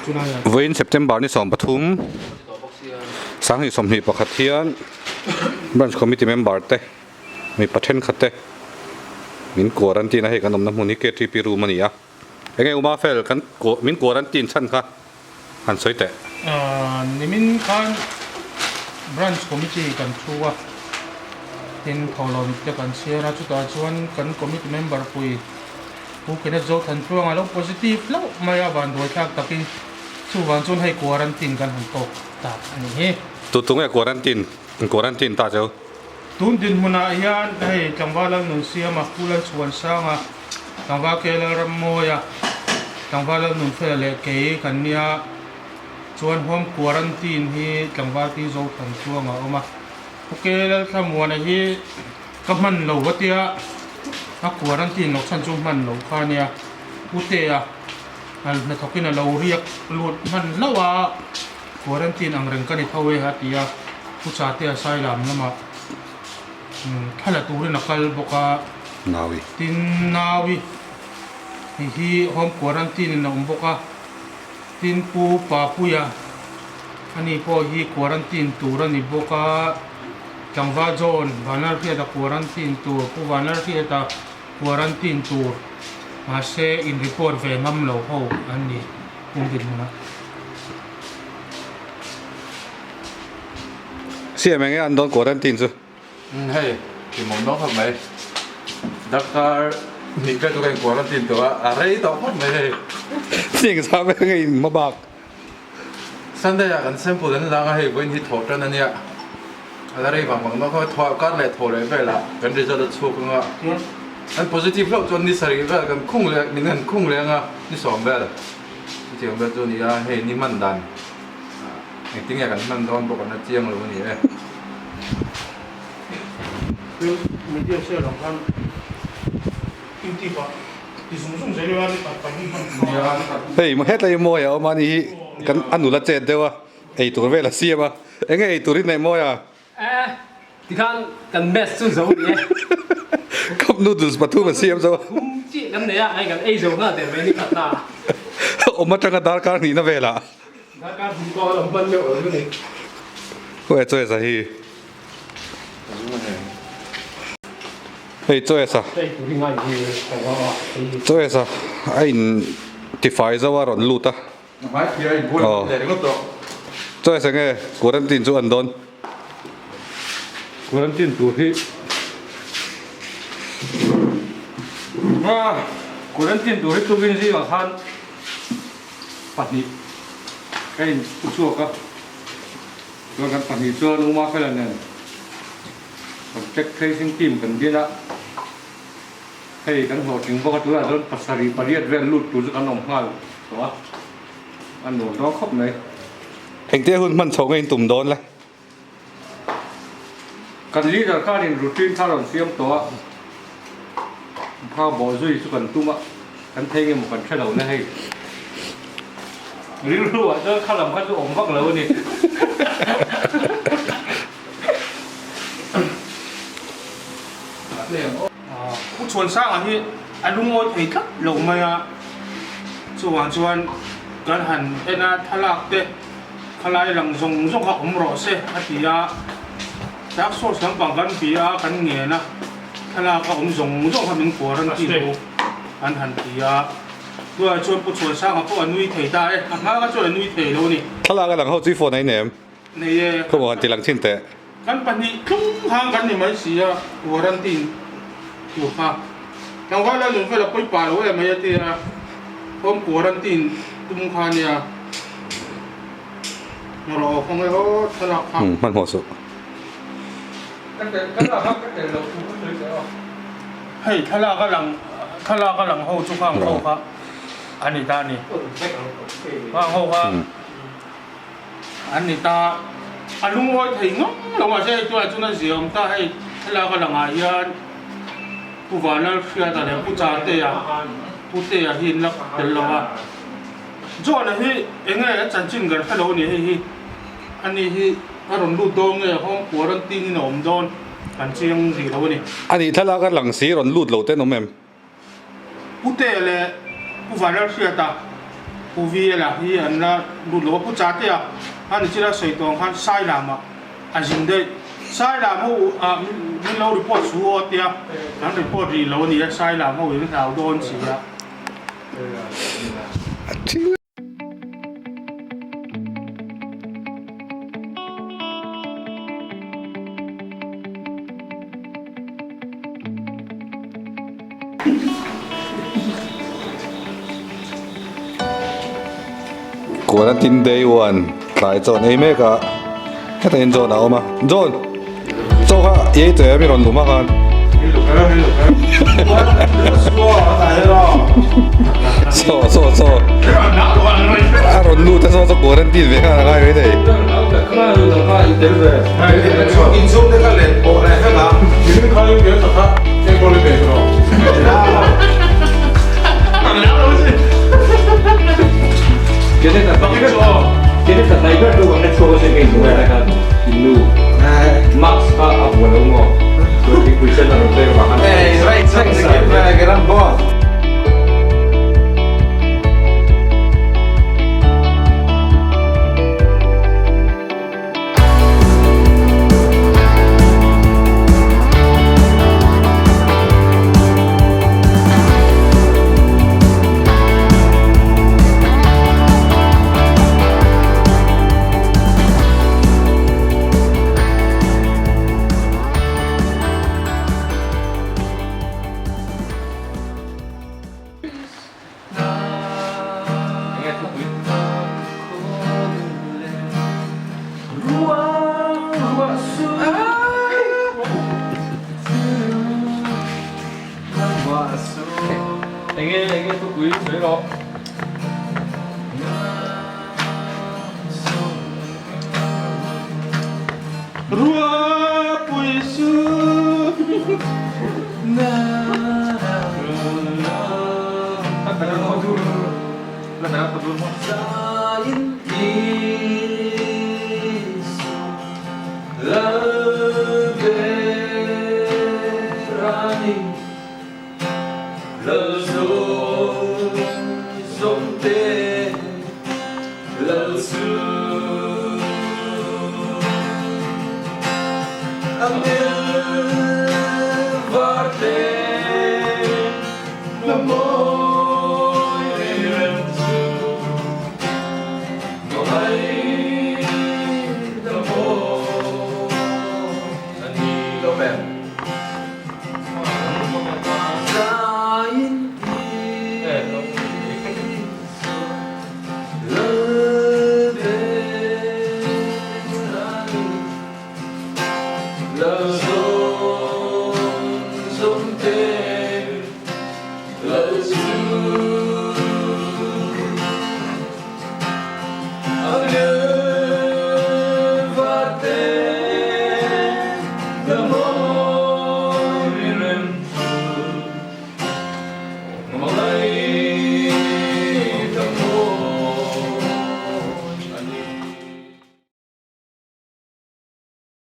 Vawiin September ni 13 2021 hian Branch Committee member te mipa thenkhat te min quarantine a, hei kan awmna hmun hi KTP room a ni a. Enge Uma fel kan min quarantine chhan kha han sawi teh. Nimin khan Branch Committee kan thu a, tin thawhlawm te kan chhiar a, chutah chuan kan committee member pui Pu Kenneth Zothantluanga lo positive hlauh mai a, vanduai thlak takin chuvang chuan hei quarantine kan han tawk tak a ni hi. Tu tu nge quarantine quarantine ta cheu? Tun dinhmunah hian hei tlangval Lalnunsiama, Pu Lalchhuansanga, Tlangval Ke Lalrammawia, Tlangval Lalnunfela leh kei kan nia. Chuan home quarantine hi tlangval ti Zothantluanga a awm a. Pu Ke Lalthlamuana hi ka hman lo a tia, a quarantine loh chhan chu hman lo kha a nia. Pu Tea hnathawkin a lo riak lut hman hlauh a. Quarantine ang reng ka ni tho e a ti a, Pu Chatea Sailam lamah thla la turin a kal bawk a, Naui. Tin Naui hi hi home quarantine in a awm bawk a, tin Pu Papuia ani pawh hi quarantine tur a ni bawk a, Tlangval John Vanlalhriata quarantine tur, Pu Vanlalhriata quarantine tur mahse in report ve ngam lo ho an ni. Kum dinhmunah. Siam enge an dawn quarantine chu? Umm hei hlimawm dawn khawp mai. Darkar hnih vel chu ka in quarantine tawh a, a rei tawh khawp mai hei. Ching sa vel nge in hma bak? Sunday ah kan sample an lang a hei vawiin hi thawh tan ania. A la rei vang vang dawn khawp mai. Thawh kar leh thawh leh velah kan result a chhuak anga an positive hlauh chuan ni sarih vel kan khung leh min han khung leh anga ni sawm vel. Chutiang vel chu a ni a, hei ni hman dan engtin nge kan hman dawn bawk an la chiang lo a ni e. Media share ang khan YouTube ah ti zung zung zel ila ni khat pahnih hman kha. Hei hetlai hi mawi a awm a ni hi kan a nula chet deuh a eitur vel a siam a enge eitur i neih mawi a? Eh, tikhan kan mess chu zo ni e. Cup noodles pathum a siam zo a. Thum chiah kan nei a, hei kan ei zo nghal der mai ni khat na. Awm atanga darkar hnihna velah. Darkar hnih pawh a lo hman meuh lo chu ni. Khaw e chaw e sa hi. Hei chaw e sa. Chaw e sa a in tifai zo a rawn lut a. Chaw e sa nge quarantine chu an dawn. Quarantine tur hi Quarantine tur hi tukin zingah khan pahnih ka in pu chhuak a, chuan kan pahnih chuan Uma Fela nen contact tracing team kan din a, hei kan hlawhtling bawk a tunah chuan pasarih pariat vel lut tur chu kan awm nghal tawh a, a nuam dawn khawp mai. Engtia hun hman chho nge in tum dawn le? Kan leader khanin routine kha rawn siam tawh a, kha bawh zui chu kan tum a, kan thei nge maw kan hre lo le hei. Rilru ah chuan kha lam kha chu awm vak lo a ni. Pu Chhuansanga hi a lungawi thei tlat lo mai a, chuvang chuan kan han en a thlalak te Khalai lang zawng zawng kha awm rawh se a ti a, dark source lampang kan ti a, kan ngen a, thlalak a awm zawng zawng kha min quarantine ru an han ti a, tunah chuan Pu Chhuansanga pawh a nui thei ta e, a hma kha chuan a nui thei lo a ni. Thlalak a lang ho chu i phone a inem. Nei e. Khawmaw han ti lang thin teh. Kan pahnih tlung hang kan ni mai si a, quarantine tur kha. Tlangval a lung vel a pawi pah lo em mai a ti a, home quarantine tum kha nia. Ngarawh aw khawnge aw thlalak kha. Umm hmanhmawh suh. Hei thlalak a lang thlalak a lang ho chu khang ho kha a ni ta a ni. Khang ho kha. An ni ta, a lungawi thei ngam lo mahse hei tunah chuan a zia awm ta, hei thlalak a langah hian Pu Vanlalhriata leh Pu Chatea, Pu Tea hi an la tel lo a, John-a hi eng nge a chanchin kan hre lo a ni, hei hi ani hi a rawn lut dawn nge home quarantine in a awm dawn kan chiang rih lo a ni. A nih thlalak a lang si rawn lut lo te an awm em? Pu Tea leh Pu Vanlalhriata. Pu VL-a hi an la lut lo a, Pu Chatea khan i chila sawi tawh ang khan Sailamah a zin daih. Sailam ho ah min lo report su aw tia kan report rih lo a ni a, Sailam ho in hlau dawn si a. Quarantine day one tlai chaw an ei mek a hetah hian John a awm a John chaw kha i ei tawh em i rawn lum a khan chaw chaw chaw a rawn lut a chaw chu quarantine ve khan a ngai mai thei. Ruapui su